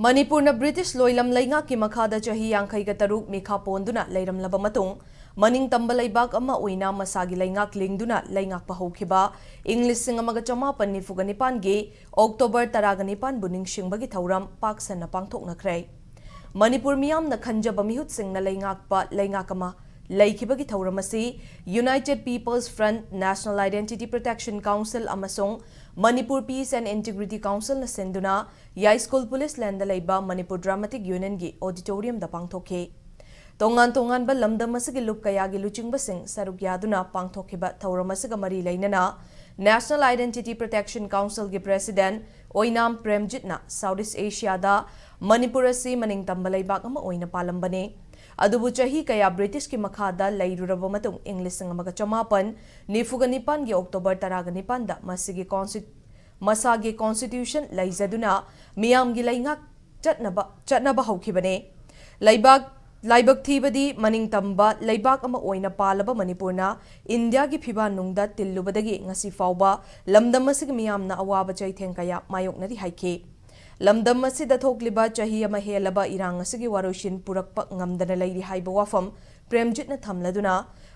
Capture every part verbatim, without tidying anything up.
ꯃꯅꯤꯄꯨꯔꯅ ꯕ꯭ꯔꯤꯇꯤꯁ ꯂꯣꯏꯂꯝ ꯂꯩꯉꯥꯛꯀꯤ ꯃꯈꯥꯗ ꯆꯍꯤ ꯌꯥꯡꯈꯩꯒ ꯇꯔꯨꯛ ꯃꯤꯈꯥ ꯄꯣꯟꯗꯨꯅ ꯂꯩꯔꯝꯂꯕ ꯃꯇꯨꯡ, ꯃꯅꯤꯡ ꯇꯝꯕ ꯂꯩꯕꯥꯛ ꯑꯃ ꯑꯣꯏꯅ ꯃꯁꯥꯒꯤ ꯂꯩꯉꯥꯛ ꯂꯤꯡꯗꯨꯅ ꯂꯩꯉꯥꯛꯄ ꯍꯧꯈꯤꯕ ꯏꯪ ꯂꯤꯁꯤꯡ ꯑꯃꯒ ꯆꯃꯥꯄꯟ ꯅꯤꯐꯨꯒ ꯅꯤꯄꯥꯟꯒꯤ ꯑꯣꯛꯇꯣꯕꯔ ꯇꯔꯥꯒ ꯅꯤꯄꯥꯟꯕꯨ ꯅꯤꯡꯁꯤꯡꯕꯒꯤ ꯊꯧꯔꯝ ꯄꯥꯛ ꯁꯟꯅ ꯄꯥꯡꯊꯣꯛꯅꯈ꯭ꯔꯦ꯫ ꯃꯅꯤꯄꯨꯔ ꯃꯤꯌꯥꯝꯅ ꯈꯟꯖꯕ ꯃꯤꯍꯨꯠꯁꯤꯡꯅ ꯂꯩꯉꯥꯛꯄ ꯂꯩꯉꯥꯛ ꯑꯃ ꯂꯩꯈꯤꯕꯒꯤ ꯊꯧꯔꯝ ꯑꯁꯤ United People's Front, National Identity Protection Council ꯑꯃꯁꯨꯡ Manipur Peace and Integrity Councilꯅ ꯁꯤꯟꯗꯨꯅ ꯌꯥꯏꯁ꯭ꯀꯨꯜ ꯄꯨꯂꯤꯁ ꯂꯦꯟꯗ ꯂꯩꯕ ꯃꯅꯤꯄꯨꯔ ꯗ꯭ꯔꯥꯃꯥꯇꯤꯛ ꯌꯨꯅꯤꯌꯟꯒꯤ ꯑꯣꯗꯤꯇꯣꯔꯤꯌꯝꯗ ꯄꯥꯡꯊꯣꯛꯈꯤ꯫ ꯇꯣꯉꯥꯟ ꯇꯣꯉꯥꯟꯕ ꯂꯝꯗꯝ ꯑꯁꯤꯒꯤ ꯂꯨꯞ ꯀꯌꯥꯒꯤ ꯂꯨꯆꯤꯡꯕꯁꯤꯡ ꯁꯔꯨꯛ ꯌꯥꯗꯨꯅ ꯄꯥꯡꯊꯣꯛꯈꯤꯕ ꯊꯧꯔꯝ ꯑꯁꯤꯒ ꯃꯔꯤ ꯂꯩꯅꯅ National Identity Protection Councilꯒꯤ President ꯑꯣꯏꯅꯥꯝ ꯄ꯭ꯔꯦꯝꯖꯤꯠꯅ South East Asiaꯗ ꯃꯅꯤꯄꯨꯔ ꯑꯁꯤ ꯃꯅꯤꯡ ꯇꯝꯕ ꯂꯩꯕꯥꯛ ꯑꯃ ꯑꯣꯏꯅ ꯄꯥꯜꯂꯝꯕꯅꯤ꯫ ꯑꯗꯨꯕꯨ ꯆꯍꯤ ꯀꯌꯥ ꯕ꯭ꯔꯤꯇꯤꯁꯀꯤ ꯃꯈꯥꯗ ꯂꯩꯔꯨꯔꯕ ꯃꯇꯨꯡ, ꯏꯪ ꯂꯤꯁꯤꯡ ꯑꯃꯒ ꯆꯃꯥꯄꯟ ꯅꯤꯐꯨꯒ ꯅꯤꯄꯥꯟꯒꯤ ꯑꯣꯛꯇꯣꯕꯔ ꯇꯔꯥꯒ ꯅꯤꯄꯥꯟꯗ ꯃꯁꯤꯒꯤ ꯀꯣꯟꯁꯇꯤ-, ꯃꯁꯥꯒꯤ ꯀꯣꯟꯁꯇꯤꯇ꯭ꯌꯨꯁꯟ ꯂꯩꯖꯗꯨꯅ ꯃꯤꯌꯥꯝꯒꯤ ꯂꯩꯉꯥꯛ ꯆꯠꯅꯕ, ꯆꯠꯅꯕ ꯍꯧꯈꯤꯕꯅꯤ꯫ ꯂꯩꯕꯥꯛ, ꯂꯥꯏꯕꯛ ꯊꯤꯕꯗꯤ ꯃꯅꯤꯡ ꯇꯝꯕ ꯂꯩꯕꯥꯛ ꯑꯃ ꯑꯣꯏꯅ ꯄꯥꯜꯂꯕ ꯃꯅꯤꯄꯨꯔꯅ ꯏꯟꯗꯤꯌꯥꯒꯤ ꯐꯤꯕꯥꯟꯅꯨꯡꯗ ꯇꯤꯜꯂꯨꯕꯗꯒꯤ ꯉꯁꯤ ꯐꯥꯎꯕ ꯂꯝꯗꯝ ꯑꯁꯤꯒꯤ ꯃꯤꯌꯥꯝꯅ ꯑꯋꯥꯕ ꯆꯩꯊꯦꯡ ꯀꯌꯥ ꯃꯥꯌꯣꯛꯅꯔꯤ ꯍꯥꯏꯈꯤ꯫ ꯂꯝꯗꯝ ꯑꯁꯤꯗ ꯊꯣꯛꯂꯤꯕ ꯆꯍꯤ ꯑꯃ ꯍꯦꯜꯂꯕ ꯏꯔꯥꯡ ꯑꯁꯤꯒꯤ ꯋꯥꯔꯣꯏꯁꯤꯟ ꯄꯨꯔꯛꯄ ꯉꯝꯗꯅ ꯂꯩꯔꯤ ꯍꯥꯏꯕ ꯋꯥꯐꯝ ꯄ꯭ꯔꯦꯝꯖꯤꯠꯅ ꯊꯝꯂꯗꯨꯅ,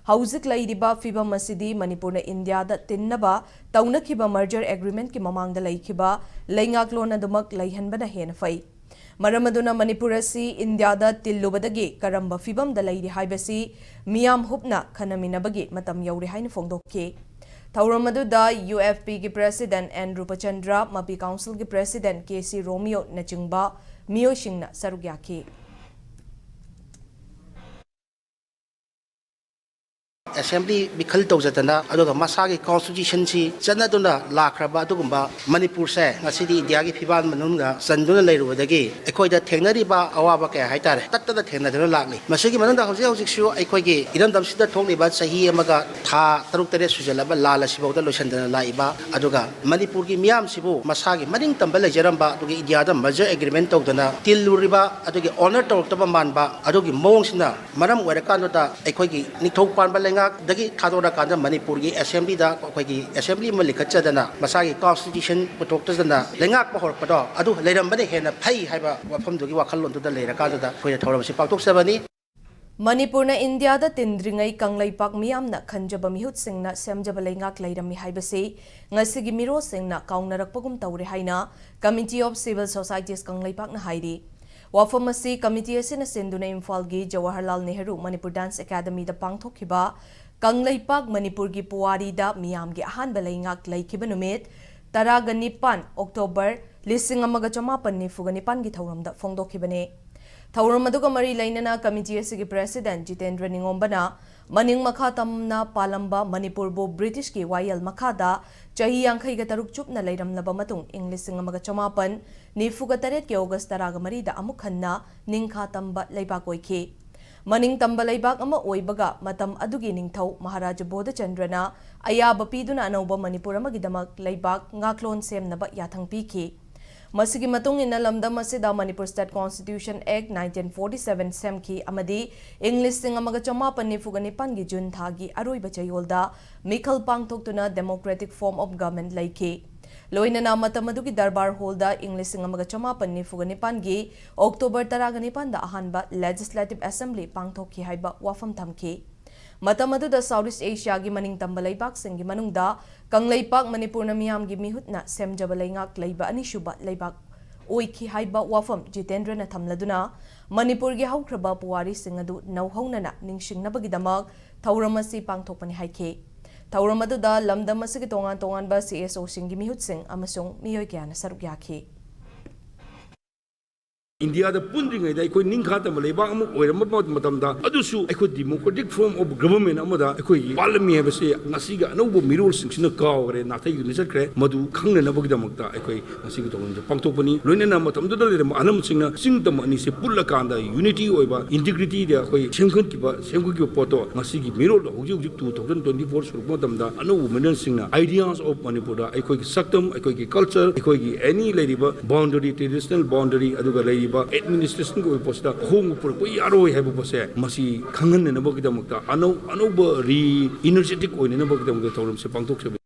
ꯍꯧꯖꯤꯛ ꯂꯩꯔꯤꯕ ꯐꯤꯕꯝ ꯑꯁꯤꯗꯤ ꯃꯅꯤꯄꯨꯔꯅ ꯏꯟꯗꯤꯌꯥꯗ ꯇꯤꯟꯅꯕ ꯇꯧꯅꯈꯤꯕ merger agreementꯀꯤ ꯃꯃꯥꯡꯗ ꯂꯩꯈꯤꯕ ꯂꯩꯉꯥꯛꯂꯣꯟ ꯑꯗꯨꯃꯛ ꯂꯩꯍꯟꯕꯅ ꯍꯦꯟꯅ ꯐꯩ꯫ ꯃꯔꯝ ꯑꯗꯨꯅ ꯃꯅꯤꯄꯨꯔ ꯑꯁꯤ ꯏꯟꯗꯤꯌꯥꯗ ꯇꯤꯜꯂꯨꯕꯗꯒꯤ ꯀꯔꯝꯕ ꯐꯤꯕꯝꯗ ꯂꯩꯔꯤ ꯍꯥꯏꯕꯁꯤ ꯃꯤꯌꯥꯝ ꯍꯨꯞꯅ ꯈꯟꯅꯃꯤꯟꯅꯕꯒꯤ ꯃꯇꯝ ꯌꯧꯔꯦ ꯍꯥꯏꯅ ꯐꯣꯡꯗꯣꯛꯈꯤ꯫ ꯊꯧꯔꯝ ꯑꯗꯨꯗ UFPꯒꯤ President N ꯔꯨꯄꯆꯟꯗ꯭ꯔ, ꯃꯄꯤ Councilꯒꯤ President ꯀꯦ ꯁꯤ ꯔꯣꯃꯤꯌꯣꯅꯆꯤꯡꯕ ꯃꯤꯑꯣꯏꯁꯤꯡꯅ ꯁꯔꯨꯛ ꯌꯥꯈꯤ꯫ ꯑꯦꯁꯦꯝꯕ꯭ꯂꯤ ꯃꯤꯈꯜ ꯇꯧꯖꯗꯅ, ꯑꯗꯨꯒ ꯃꯁꯥꯒꯤ ꯀꯣꯟꯁꯇꯤꯇ꯭ꯌꯨꯁꯟꯁꯤ ꯆꯠꯅꯗꯨꯅ ꯂꯥꯛꯈ꯭ꯔꯕ ꯑꯗꯨꯒꯨꯝꯕ ꯃꯅꯤꯄꯨꯔꯁꯦ ꯉꯁꯤꯗꯤ ꯏꯟꯗꯤꯌꯥꯒꯤ ꯐꯤꯕꯥꯜ ꯃꯅꯨꯡꯗ ꯆꯟꯗꯨꯅ ꯂꯩꯔꯨꯕꯗꯒꯤ ꯑꯩꯈꯣꯏꯗ ꯊꯦꯡꯅꯔꯤꯕ ꯑꯋꯥꯕ ꯀꯌꯥ ꯍꯥꯏꯇꯥꯔꯦ, ꯇꯠꯇꯅ ꯊꯦꯡꯅꯗꯨꯅ ꯂꯥꯛꯂꯤ꯫ ꯃꯁꯤꯒꯤ ꯃꯅꯨꯡꯗ ꯍꯧꯖꯤꯛ ꯍꯧꯖꯤꯛꯁꯨ ꯑꯩꯈꯣꯏꯒꯤ ꯏꯔꯝꯗꯝꯁꯤꯗ ꯊꯣꯛꯂꯤꯕ ꯆꯍꯤ ꯑꯃꯒ ꯊꯥ ꯇꯔꯨꯛ ꯇꯔꯦꯠ ꯁꯨꯖꯜꯂꯕ ꯂꯥꯟ ꯑꯁꯤꯐꯥꯎꯗ ꯂꯣꯏꯁꯤꯟꯗꯅ ꯂꯥꯛꯏꯕ, ꯑꯗꯨꯒ ꯃꯅꯤꯄꯨꯔꯒꯤ ꯃꯤꯌꯥꯝꯁꯤꯕꯨ ꯃꯁꯥꯒꯤ ꯃꯅꯤꯡ ꯇꯝꯕ ꯂꯩꯖꯔꯝꯕ ꯑꯗꯨꯒꯤ ꯏꯟꯗꯤꯌꯥꯗ merger agreement ꯇꯧꯗꯅ ꯇꯤꯜꯂꯨꯔꯤꯕ ꯑꯗꯨꯒꯤ ꯑꯣꯅꯔ ꯇꯧꯔꯛꯇꯕ ꯃꯥꯟꯕ ꯑꯗꯨꯒꯤ ꯃꯑꯣꯡꯁꯤꯅ ꯃꯔꯝ ꯑꯣꯏꯔꯀꯥꯟꯗꯨꯗ ꯑꯩꯈꯣꯏꯒꯤ ꯅꯤꯡꯊꯧ ꯄꯥꯟꯕ ꯂꯩꯉꯥꯛ ꯗꯒꯤ ꯊꯥꯗꯣꯔꯀꯥꯟꯗ ꯃꯅꯤꯄꯨꯔꯒꯤ ꯑꯦꯁꯦꯝꯕ꯭ꯂꯤꯗ ꯑꯩꯈꯣꯏꯒꯤ ꯑꯦꯁꯦꯝꯕ꯭ꯂꯤ ꯑꯃ ꯂꯤꯡꯈꯠꯆꯗꯅ ꯃꯁꯥꯒꯤ ꯀꯣꯟꯁꯇꯤꯇ꯭ꯌꯨꯁꯟ ꯄꯨꯊꯣꯛꯆꯗꯅ ꯂꯩꯉꯥꯛꯄ ꯍꯧꯔꯛꯄꯗꯣ, ꯑꯗꯨ ꯂꯩꯔꯝꯕꯅ ꯍꯦꯟꯅ ꯐꯩ ꯍꯥꯏꯕ ꯋꯥꯐꯝꯗꯨꯒꯤ ꯋꯥꯈꯜꯂꯣꯟꯗꯨꯗ ꯂꯩꯔꯀꯥꯟꯗꯨꯗ ꯑꯩꯈꯣꯏꯅ ꯊꯧꯔꯝ ꯑꯁꯤ ꯄꯥꯡꯊꯣꯛꯆꯕꯅꯤ꯫ ꯃꯅꯤꯄꯨꯔꯅ ꯏꯟꯗꯤꯌꯥꯗ ꯇꯤꯟꯗ꯭ꯔꯤꯉꯩ ꯀꯪꯂꯩꯄꯥꯛ ꯃꯤꯌꯥꯝꯅ ꯈꯟꯖꯕ ꯃꯤꯍꯨꯠꯁꯤꯡꯅ ꯁꯦꯝꯖꯕ ꯂꯩꯉꯥꯛ ꯂꯩꯔꯝꯃꯤ ꯍꯥꯏꯕꯁꯤ ꯉꯁꯤꯒꯤ ꯃꯤꯔꯣꯜꯁꯤꯡꯅ ꯀꯥꯎꯅꯔꯛꯄꯒꯨꯝ ꯇꯧꯔꯦ ꯍꯥꯏꯅ Committee of Civil Societies ꯀꯪꯂꯩꯄꯥꯛꯅ ꯍꯥꯏꯔꯤ꯫ ꯋꯥꯐꯝ ꯑꯁꯤ ꯀꯃꯤꯇꯤ ꯑꯁꯤꯅ ꯁꯤꯟꯗꯨꯅ ꯏꯝꯐꯥꯜꯒꯤ ꯖꯋꯥꯍꯔꯂꯥꯜ ꯅꯦꯍꯔꯨ ꯃꯅꯤꯄꯨꯔ ꯗꯥꯟꯁ ꯑꯦꯀꯥꯗꯃꯤꯗ ꯄꯥꯡꯊꯣꯛꯈꯤꯕ ꯀꯪꯂꯩꯄꯥꯛ ꯃꯅꯤꯄꯨꯔꯒꯤ ꯄꯨꯋꯥꯔꯤꯗ ꯃꯤꯌꯥꯝꯒꯤ ꯑꯍꯥꯟꯕ ꯂꯩꯉꯥꯛ ꯂꯩꯈꯤꯕ ꯅꯨꯃꯤꯠ ꯇꯔꯥꯒ ꯅꯤꯄꯥꯟ ꯑꯣꯛꯇꯣꯕꯔ ꯂꯤꯁꯤꯡ ꯑꯃꯒ ꯆꯃꯥꯄꯟ ꯅꯤꯐꯨꯒ ꯅꯤꯄꯥꯟꯒꯤ ꯊꯧꯔꯝꯗ ꯐꯣꯡꯗꯣꯛꯈꯤꯕꯅꯤ꯫ ꯊꯧꯔꯝ ꯑꯗꯨꯒ ꯃꯔꯤ ꯂꯩꯅꯅ ꯀꯃꯤꯇꯤ ꯑꯁꯤꯒꯤ ꯄ꯭ꯔꯦꯁꯤꯗꯦꯟꯠ ꯖꯤꯇꯦꯟꯗ꯭ꯔ ꯅꯤꯉꯣꯝꯕꯅ ꯃꯅꯤꯡ ꯃꯈꯥ ꯇꯝꯅ ꯄꯥꯜꯂꯝꯕ ꯃꯅꯤꯄꯨꯔꯕꯨ ꯕ꯭ꯔꯤꯇꯤꯁꯀꯤ ꯋꯥꯌꯦꯜ ꯃꯈꯥꯗ ꯆꯍꯤ ꯌꯥꯡꯈꯩꯒ ꯇꯔꯨꯛ ꯆꯨꯞꯅ ꯂꯩꯔꯝꯂꯕ ꯃꯇꯨꯡ ꯏꯪ ꯂꯤꯁꯤꯡ ꯑꯃꯒ ꯆꯃꯥꯄꯟ ꯅꯤꯐꯨꯒ ꯇꯔꯦꯠꯀꯤ ꯑꯣꯒꯁ ꯇꯔꯥꯒ ꯃꯔꯤꯗ ꯑꯃꯨꯛ ꯍꯟꯅ ꯅꯤꯡꯈꯥ ꯇꯝꯕ ꯂꯩꯕꯥꯛ ꯑꯣꯏꯈꯤ꯫ ꯃꯅꯤꯡ ꯇꯝꯕ ꯂꯩꯕꯥꯛ ꯑꯃ ꯑꯣꯏꯕꯒ ꯃꯇꯝ ꯑꯗꯨꯒꯤ ꯅꯤꯡꯊꯧ ꯃꯍꯥꯔꯥꯖꯥ ꯕꯣꯙꯆꯟꯗ꯭ꯔꯅ ꯑꯌꯥꯕ ꯄꯤꯗꯨꯅ ꯑꯅꯧꯕ ꯃꯅꯤꯄꯨꯔ ꯑꯃꯒꯤꯗꯃꯛ ꯂꯩꯕꯥꯛ ꯉꯥꯛꯂꯣꯟ ꯁꯦꯝꯅꯕ ꯌꯥꯊꯪ ꯄꯤꯈꯤ꯫ ꯃꯁꯤꯒꯤ ꯃꯇꯨꯡ ꯏꯟꯅ ꯂꯝꯗꯝ ꯑꯁꯤꯗ Manipur State Constitution Act nineteen forty seven ꯁꯦꯝꯈꯤ ꯑꯃꯗꯤ ꯏꯪ ꯂꯤꯁꯤꯡ ꯑꯃꯒ ꯆꯃꯥꯄꯟ ꯅꯤꯐꯨꯒ ꯅꯤꯄꯥꯟꯒꯤ ꯖꯨꯟ ꯊꯥꯒꯤ ꯑꯔꯣꯏꯕ ꯆꯌꯣꯜꯗ ꯃꯤꯈꯜ ꯄꯥꯡꯊꯣꯛꯇꯨꯅ democratic form of government ꯂꯩꯈꯤ꯫ ꯂꯣꯏꯅꯅ ꯃꯇꯝ ꯑꯗꯨꯒꯤ ꯗꯔꯕꯥꯔ ꯍꯣꯜꯗ ꯏꯪ ꯂꯤꯁꯤꯡ ꯑꯃꯒ ꯆꯃꯥꯄꯟ ꯅꯤꯐꯨꯒ ꯅꯤꯄꯥꯟꯒꯤ ꯑꯣꯛꯇꯣꯕꯔ ꯇꯔꯥꯒ ꯅꯤꯄꯥꯟꯗ ꯑꯍꯥꯟꯕ Legislative Assembly ꯄꯥꯡꯊꯣꯛꯈꯤ ꯍꯥꯏꯕ ꯋꯥꯐꯝ ꯊꯝꯈꯤ꯫ ꯃꯇꯝ ꯑꯗꯨꯗ South East Asiaꯒꯤ ꯃꯅꯤꯡ ꯇꯝꯕ ꯂꯩꯕꯥꯛꯁꯤꯡꯒꯤ ꯃꯅꯨꯡꯗ ꯀꯪꯂꯩꯄꯥꯛ ꯃꯅꯤꯄꯨꯔꯅ ꯃꯤꯌꯥꯝꯒꯤ ꯃꯤꯍꯨꯠꯅ ꯁꯦꯝꯖꯕ ꯂꯩꯉꯥꯛ ꯂꯩꯕ ꯑꯅꯤꯁꯨꯕ ꯂꯩꯕꯥꯛ ꯑꯣꯏꯈꯤ ꯍꯥꯏꯕ ꯋꯥꯐꯝ ꯖꯤꯇꯦꯟꯗ꯭ꯔꯅ ꯊꯝꯂꯗꯨꯅ, ꯃꯅꯤꯄꯨꯔꯒꯤ ꯍꯧꯈ꯭ꯔꯕ ꯄꯨꯋꯥꯔꯤꯁꯤꯡ ꯑꯗꯨ ꯅꯧꯍꯧꯅꯅ ꯅꯤꯡꯁꯤꯡꯅꯕꯒꯤꯗꯃꯛ ꯊꯧꯔꯝ ꯑꯁꯤ ꯄꯥꯡꯊꯣꯛꯄꯅꯤ ꯍꯥꯏꯈꯤ꯫ ꯊꯧꯔꯝ ꯑꯗꯨꯗ ꯂꯝꯗꯝ ꯑꯁꯤꯒꯤ ꯇꯣꯉꯥꯟ ꯇꯣꯉꯥꯟꯕ CSOꯁꯤꯡꯒꯤ ꯃꯤꯍꯨꯠꯁꯤꯡ ꯑꯃꯁꯨꯡ ꯃꯤꯑꯣꯏ ꯀꯌꯥꯅ ꯁꯔꯨꯛ ꯌꯥꯈꯤ꯫ ꯏꯟꯗꯤꯌꯥꯗ ꯄꯨꯟꯗ꯭ꯔꯤꯉꯩꯗ ꯑꯩꯈꯣꯏ ꯅꯤꯡꯈꯥ ꯇꯝꯕ ꯂꯩꯕꯥꯛ ꯑꯃ ꯑꯣꯏꯔꯝꯕ ꯃꯇꯝꯗ, ꯑꯗꯨꯁꯨ ꯑꯩꯈꯣꯏ democratic form of government ꯑꯃꯗ ꯑꯩꯈꯣꯏꯒꯤ ꯄꯥꯜꯂꯝꯃꯤ ꯍꯥꯏꯕꯁꯤ ꯉꯁꯤꯒꯤ ꯑꯅꯧꯕ ꯃꯤꯔꯣꯜꯁꯤꯡꯁꯤꯅ ꯀꯥꯎꯈ꯭ꯔꯦ, ꯅꯥꯊꯩꯗꯨꯅ ꯆꯠꯈ꯭ꯔꯦ꯫ ꯃꯗꯨ ꯈꯪꯅꯅꯕꯒꯤꯗꯃꯛꯇ ꯑꯩꯈꯣꯏ ꯉꯁꯤꯒꯤ ꯊꯧꯔꯝꯁꯦ ꯄꯥꯡꯊꯣꯛꯄꯅꯤ꯫ ꯂꯣꯏꯅꯅ ꯃꯇꯝꯗꯨꯗ ꯂꯩꯔꯝꯕ ꯑꯍꯜꯁꯤꯡꯅ ꯆꯤꯡ ꯇꯝ ꯑꯅꯤꯁꯦ ꯄꯨꯜꯂꯀꯥꯟꯗ unity ꯑꯣꯏꯕ, integrityꯗ ꯑꯩꯈꯣꯏ ꯁꯦꯝꯒꯠꯈꯤꯕ, ꯁꯦꯝꯒꯠꯈꯤꯕ ꯄꯣꯠꯇꯣ ꯉꯁꯤꯒꯤ ꯃꯤꯔꯣꯜꯗ ꯍꯧꯖꯤꯛ ꯍꯧꯖꯤꯛ two thousand twenty four ꯁꯨꯔꯛꯄ ꯃꯇꯝꯗ ꯑꯅꯧꯕ ꯃꯤꯔꯣꯜꯁꯤꯡꯅ ideas of ꯃꯅꯤꯄꯨꯔꯗ ꯑꯩꯈꯣꯏꯒꯤ ꯁꯛꯇꯝ, ꯑꯩꯈꯣꯏꯒꯤ culture, ꯑꯩꯈꯣꯏꯒꯤ any ꯂꯩꯔꯤꯕ boundary, traditional boundary, ꯑꯗꯨꯒ ꯂꯩꯔꯤꯕ ꯑꯦꯗꯃꯤꯅꯤꯁꯇ꯭ꯔꯦꯁꯟꯒꯤ ꯑꯣꯏꯕ ꯄꯣꯠꯁꯤꯗ ꯑꯍꯣꯡꯕ ꯄꯨꯔꯛꯄ ꯌꯥꯔꯣꯏ ꯍꯥꯏꯕ ꯄꯣꯠꯁꯦ, ꯃꯁꯤ ꯈꯪꯍꯟꯅꯅꯕꯒꯤꯗꯃꯛꯇ, ꯑꯅꯧ ꯑꯅꯧꯕ ꯔꯤ ꯏꯅꯔꯖꯦꯇꯤꯛ ꯑꯣꯏꯅꯅꯕꯒꯤꯗꯃꯛꯇ ꯊꯧꯔꯝꯁꯦ ꯄꯥꯡꯊꯣꯛꯆꯕꯅꯤ꯫